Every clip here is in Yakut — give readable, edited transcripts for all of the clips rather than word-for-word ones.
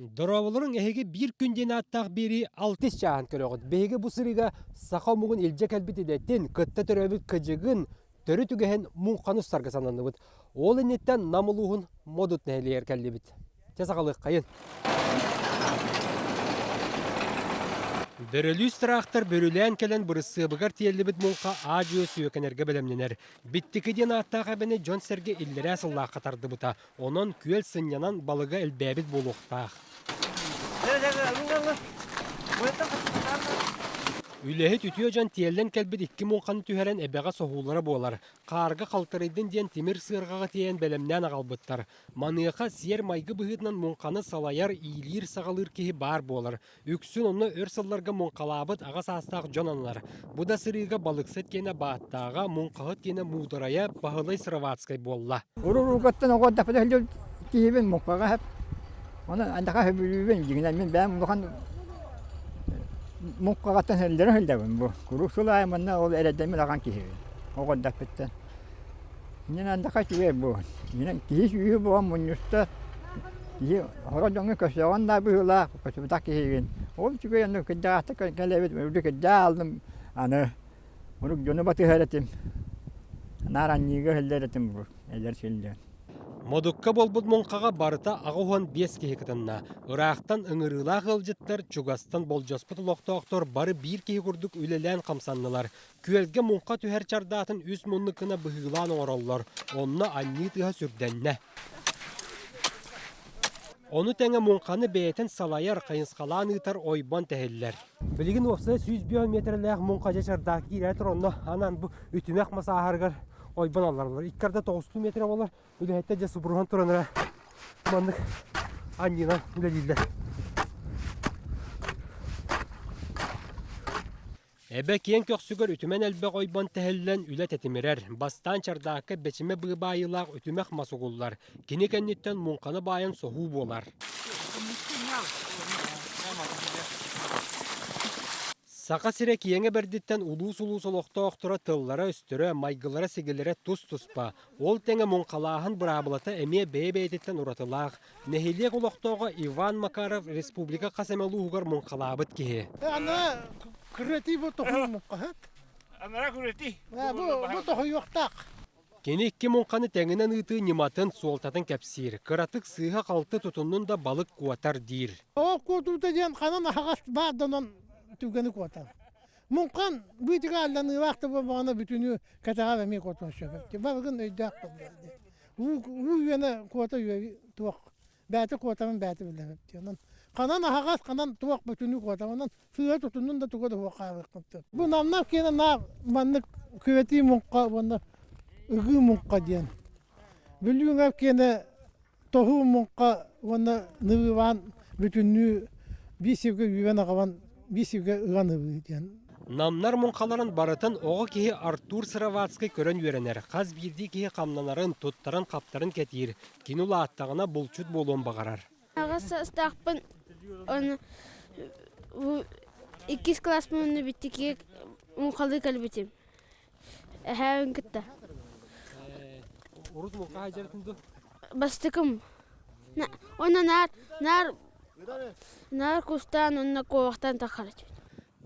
Дорооболоруҥ эһиги биир күн диэн ааттаах биэрии алтыс чааһын көрөҕүт. Биһиги бу сырыыга саха омугун илдьэ кэлбит идэтин, кытта төрөөбүт кыдьыгын, төрүт үгэһин муҥханы устарга сананныбыт. Ол инниттэн Нам улууһун Модут нэһилиэгэр кэллибит. Чэ саҕалыаххайын. Бөрөлүүс тыраахтар бөрүлээн кэлэн бырысыабыгар тиэллибит муҥха аа-дьуо сүөкэнэргэ бэлэмнэнэр. Биттики диэн ааттаах эбэни дьон-сэргэ иллэрээ сыллаахха тардыбыта. Онон күөл сынньанан балыга элбээбит буолуохтаах. Үлэһит үтүө дьон тиэллэн кэлбит икки муҥханы түһэрэн эбэҕэ соһуулара буолар. Хаарга халтарыйдын диэн тимир сыарҕаҕа тиэйэн бэлэмнээн аҕалбыттар. Маныаха сиэр-майгы быһыытынан муҥханы салайар, иилиир-саҕалыыр киһи баар буолар. Үксүн онно өр сылларга муҥхалаабыт аҕа саастаах дьон ананар. Бу да сырыыга балыксыт киэнэ Бааттааҕа, муҥхаһыт киэнэ Муударайа Баһылай Сыроватскай буолла. Уруккуттан оҕо эрдэхпинэ киһибин муҥхаҕа сөп. Онон андаха сөбүлүүбүн дьиҥинэн мин бэйэм улахан муҥхаҕаттан сылдьарын сылдьабын бу. Куруук сыл аайы манна ол эрэйдэммит аҕан киһибин оҕо эрдэхпиттэн. Иннинэ андаха үчүгэй бу. Иннинэ киһи сүүһү буолан мунньуста киһи Сорох дьоҥҥо көрсөҕүн да быһыылаах, көрсүбэтэх киһигин. Ол үчүгэй онно кырдьаҕастык кэлэбит, үрдүк кырдьаа алдым, аны урук дьону батыһар этим. Наар анньыыга иһиллэр этим бу, эдэр сылдьан. Модукка буолбут муҥхаҕа барыта 85 киһи кытынна. Ыраахтан ыҥырыылаах ыалдьыттар, чугастан болдьоспут олохтоохтор бары биир киһи курдук үлэлээн хамсаннылар. Күөлгэ муҥха түһэр чардаатын үс муннук гына быһыылаан оҥороллор. Онно анньыы тыаһа сүрдэннэ. Ону тэҥэ муҥханы бэйэтин салайар, хайысхалаан ыытар ойбон тэһиллэр. Билигин уопсайа 105 миэтэрэлээх муҥха дьэ чардаак киирэ турар, онно анаан бу үтүмэх мас ааһарыгар ойбон аллараллар. Икки арда тоҕустуу миэтэрэ буолар, үлэһиттэр дьэ субуруһан туран эрэ маннык анньыынан үлэлииллэр. Эбэ киэҥ көхсүгэр үтүмэн элбэх ойбон тэһиллэн үлэ тэтимирэр. Бастаан чардаакка бэчимэ быыбаайыылаах үтүмэх мас угуллар. Кини кэнниттэн муҥханы баайан соһуу буолар. Саха сирэ киэҥэ бэрдиттэн улуус-улуус олохтоохторо тыллара-өстөрө, майгылара-сигилэрэ тус-туспа. Ол тэҥэ муҥхалааһын быраабылата эмиэ бэйэ-бэйэтиттэн уратылаах. Нэһилиэк олохтооҕо Иван Макаров республика хас эмэ улууһугар муҥхалаабыт киһи. Ана күрэтии бу тоһуй муҥхаһыт. Анара күрэтии. Бу тоһуйуохтаах. Кини икки муҥханы тэҥинэн ыытыы ньыматын, суолтатын кэпсиир. Кыратык сыыһа-халты тутуннун да балык куотар диир. Ол куотуута диэн ханан аһаҕас баарданан түгэни куотар. Муҥхан быытыга алланыылаах да буолбаҕына бүтүнүү кэтэҕэр эмиэ куотуон сөп. Барыгын өйдөөх буоллар дии. Уу уу үөнэ куота үө туох бэйэтэ куотарын бэйэтэ билэр дии. Онон ханан аһаҕас, ханан туох бүтүнүү куотар. Онон сыыһа тутуннун да туга да суох хаалыаххын сөп. Бу намнар киэнэ наар маннык күрэтии муҥха уонна ыгыы муҥха диэн. Бүлүүҥэр киэнэ тоһуу муҥха уонна нырыылаан бүтүннүү биир сиргэ үүрэн аҕалан биир сиргэ ыган ылыы диэн. Намнар муҥхаларын барытын оҕо киһи Артур Сыроватскай көрөн үөрэнэр. Хас биирдии киһи хамнанарын, туттарын-хаптарын кэтиир. Кини улааттаҕына булчут буолуон баҕарар. Аҕыс саастаахпын, ону иккис кылааспын уонна бүттүкүгэ муҥхалыы кэлбитим. Эһээбин кытта. Урут муҥха сылдьарытын дуо? Бастакым. Уонна наар, наар, наар кустаан уонна куобахтаан таххар этибит.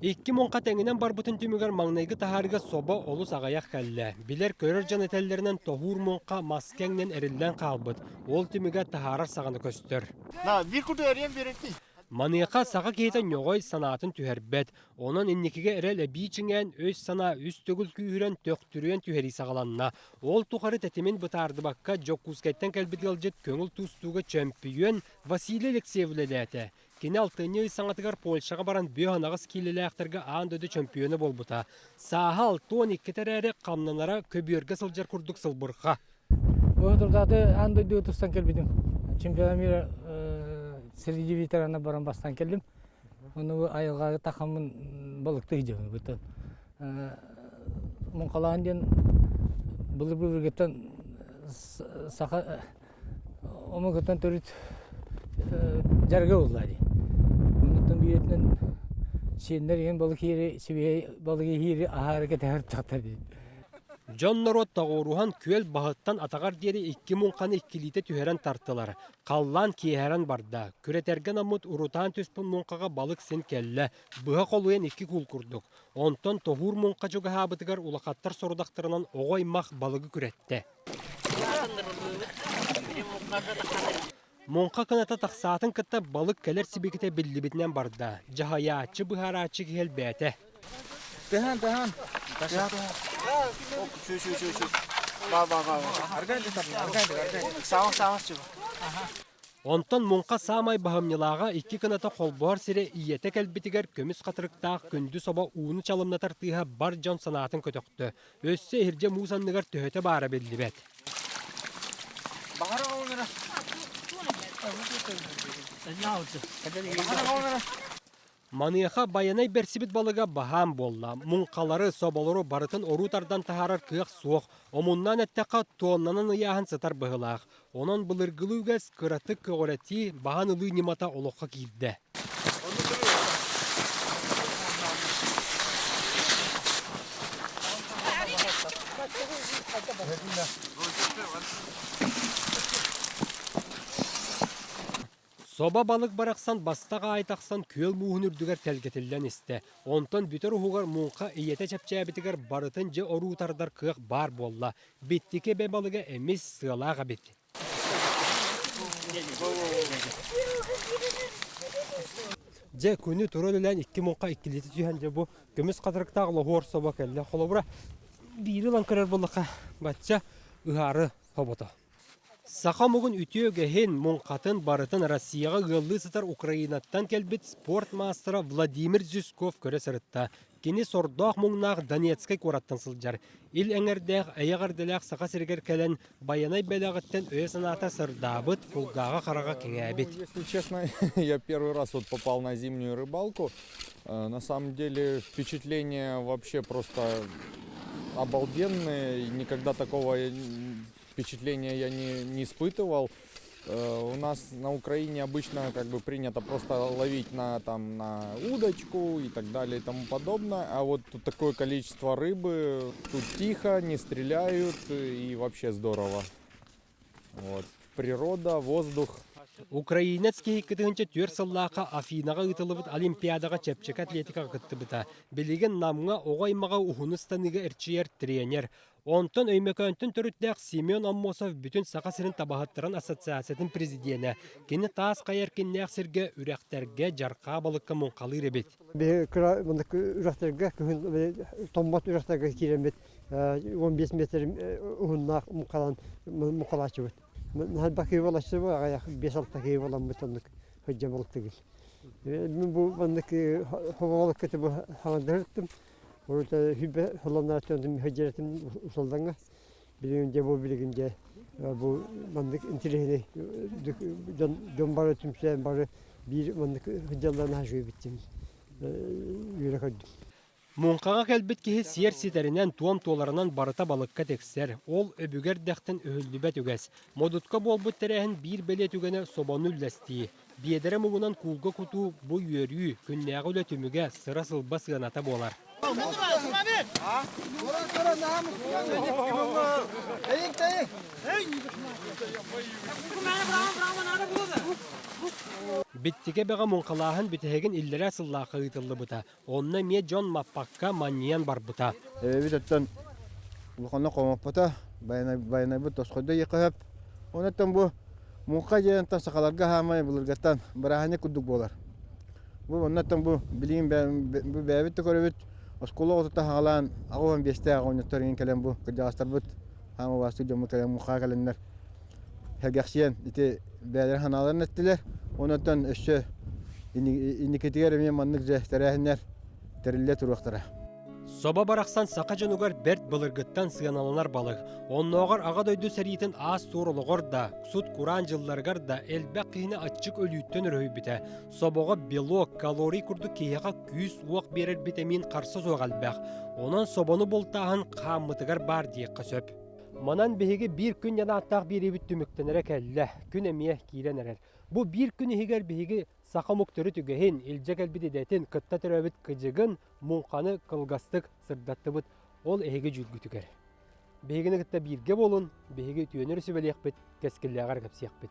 Икки муҥха тэҥинэн барбытын түмүгэр маҥнайгы таһаарыыга собо олус аҕыйах кэллэ. Билэр-көрөр дьон этэллэринэн тоһуур муҥха маска иҥнэн эриллэн хаалбыт. Ол түмүгэ таһаарар саҕана көстөр. На, биир курдук эрийэн биэрэртий. Маныаха саха киһитэ ньоҕой санаатын түһэрбэт. Онон инникигэ эрэл эбии чиҥээн, өй-санаа үс төгүл күүһүрэн, төхтүрүйэн түһэрии саҕаланна. Ол тухары тэтимин бытаардыбакка Дьокуускайтан кэлбит ыалдьыт көҥүл тустууга чөмпүйүөн Василий Алексеев үлэлээтэ. Кини алтынньы ый саҥатыгар Польшаҕа баран бүө анаҕас киилэлээхтэргэ аан дойду чөмпүйүөнэ буолбута. Сааһа 62 эрээри хамнанара көбүөргэ сылдьар курдук сылбырҕа. Бу аан дойдуга тустан кэлбитим. Чемпионат мира среди ветеранов баран бастаан кэллим. Ону айылҕаҕа тахаммын балыктыы сылдьабын. Быттан муҥхалаан диэн былыр-былыргыттан саха омугуттан төрүт дьарыга буолла дии. Оннуттан биирэтинэн сиэннэр иһин балык иири сибиһэй балыгы иһиири аһаары кэтэһэр тахтар дии. Дьон-норуот тоҕуоруһан күөл баһыттан атаҕар диэри икки муҥханы иккилиитэ түһэрэн тартылар. Халлаан киэһэрэн барда. Күрэтэргэ анаммыт урутаан түспүт муҥхаҕа балык син кэллэ. Быһа холуйан икки куул курдук. Онтон тоһуур муҥха чугаһаабытыгар улахаттар сорудахтарынан оҕо аймах балыгы күрэттэ. Муҥха кыната тахсаатын кытта балык кэлэр сибикитэ биллибитинэн барда. Дьаһайааччы, быһаарааччы киһи элбээтэ. Тыһан, тыһан. Онтон муҥха саамай баһымньылааҕа икки кыната холбоһор сирэ ийэтэ кэлбитигэр көмүс хатырыктаах күндү собо ууну чалымнатар тыаһа бар дьон санаатын көтөхтө. Өссө иһирдьэ муус анныгар төһөтө баара биллибэт. Маныаха Байанай бэрсибит балыга баһаам буолла. Муҥхалары, соболору барытын оруу тардан таһаарар кыах суох. Омуннаан эттэххэ, туоннанан ыйааһын сытар быһыылаах. Онон былыргылыы үгэс кыратык көҕүрэтии, баһан ылыы ньымата олоххо киирдэ. Собо балык барахсан бастах аайы тахсан күөл мууһун үрдүгэр тэлгэтиллэн истэ. Онтон бүтэр уһугар муҥха ийэтэ чэпчээбитигэр барытын дьэ оруу тардар кыах баар буолла. Биттики эбэ балыга эмис, сыалаах эбит. Дьэ, күнү тура үлэлээн икки муҥха иккилиитэ түһэн дьэ бу көмүс хатырыктаах лоһуор собо кэллэ. Холобура, биири ылан көрөр буоллахха, бачча ыһаары хобото. Саха омугун үтүө үгэһин, муҥхатын барытын Россияҕа ыаллыы сытар Украинаттан кэлбит спорт маастара Владимир Зюсков көрө сырытта. Кини сордоох-муҥнаах Донецкай куораттан сылдьар. Ил эҥэрдээх, эйэ-эҕэрдэлээх Саха сиригэр кэлэн, Байанай бэлэҕиттэн өйө-санаата сырдаабыт, кулгааҕа-хараҕа кэҥээбит. Если честно, я первый раз вот попал на зимнюю рыбалку. На самом деле впечатление вообще просто обалденные. Никогда такого впечатления я не испытывал. У нас на Украине обычно как бы принято просто ловить на, там, на удочку и так далее и тому подобное. А вот тут такое количество рыбы, тут тихо, не стреляют и вообще здорово. Вот. Природа, воздух. Украинец киһи 2004 сыллаахха Афинаҕа ыытыллыбыт Олимпиадаҕа чэпчэки атлетикаҕа кыттыбыта. Билигин Намҥа оҕо аймаҕа уһуну ыстаныыга эрчийэр тренер. Онтон Өймөкөөнтөн төрүттээх Семен Аммосов бүтүн Саха сирин табаһыттарын ассоциациятын президенэ. Кини таас хайа эркиннээх сиргэ үрэхтэргэ дьархаа балыкка муҥхалыыр эбит. Биһи кыра маннык үрэхтэргэ кыһын томмот үрэхтэргэ киирэммит 15 метр уһуннаах муҥхалаан муҥхалааччыбыт. Наһаа киһи буолаччы аҕыйах 5-6 киһи буоламмыт оннук сылдьан балыктыгын. Мин бу маннык хобоҕолукка бу хаҥардырыттым. Урут хүбэ холоннааччы хадьыратым усаллаҥа. Билигин дьэ бу билигин дьэ бу маннык интириэһинэй дьон дьон бары түмсэн бары биир маннык сылдьалларын аһа үөрэ көрдүм. Муҥхаҕа кэлбит киһи сиэр ситэринэн, туом туоларынан барыта балыкка тиксэр. Ол өбүгэ эрдэхтэн өһүллүбэт үгэс. Модутка буолбут тэрээһин биир бэлиэ түгэнэ собону үллэстии. Биэдэрэ муҥунан куулга кутуу бу үөрүү, күннээҕи үлэ түмүгэ, сыра-сылба сыаната буолар. Биттигэ бэҕэ муҥхалааһын бүтэһигин иллэрээ сыллаахха ыытыллыбыта. Онно эмиэ дьон маппакка манньыйан барбыта. Эбэбит оттон улаханнык хомоппута, байанайбыт тосхойдо иэхэ сөп. Онон бу муҥха дьиэнтэн сахаларга хаамай былыргаттан бырааһынньык курдук буолар. Бу оннуттан бу билигин бу бэйэбит да көрөбүт, оскуола оҕотуттан хаалаан 85-тээх оҕонньоттор иҥин кэлэн бу кырдьаҕастарбыт хаама убаастык дьоммут кэлэн муҥхаҕа кэлэннэр сэргэхсийэн ити бэйэлэрин санааларын эттилэр. Онон өссө инникитигэр эмиэ маннык дьэ тэрээһиннэр тэриллэ туруохтара. Собо барахсан саха дьонугар бэрт былыргыттан сыаналанар балык. Оннооҕор Аҕа дойду сэриитин аас-туор олоҕор да, сут-кураан дьылларыгар да элбэх киһини аччык өлүүттэн өрүһүйбүтэ. Собоҕо белок, калорий курдук киһиэхэ күүс-уох биэрэр битэмиин харса суох элбэх. Онон собону бултааһын хааммытыгар баар диэххэ сөп. Манан биһиги биир күн янааттаах биэриибит түмүктэнэрэ кэллэ. Күн эмиэ киирэн эрэр. Бу биир күн иһигэр биһиги саха омук төрүт үгэһин, илдьэ кэлбит идэтин, кытта төрөөбүт кыдьыгын, муҥханы кылгастык сырдаттыбыт. Ол эһиги дьүүлгүтүгэр. Биһигини кытта бииргэ буолун, биһиги үтүөнү сүбэлиэхпит, кэскиллээҕэр кэпсиэхпит.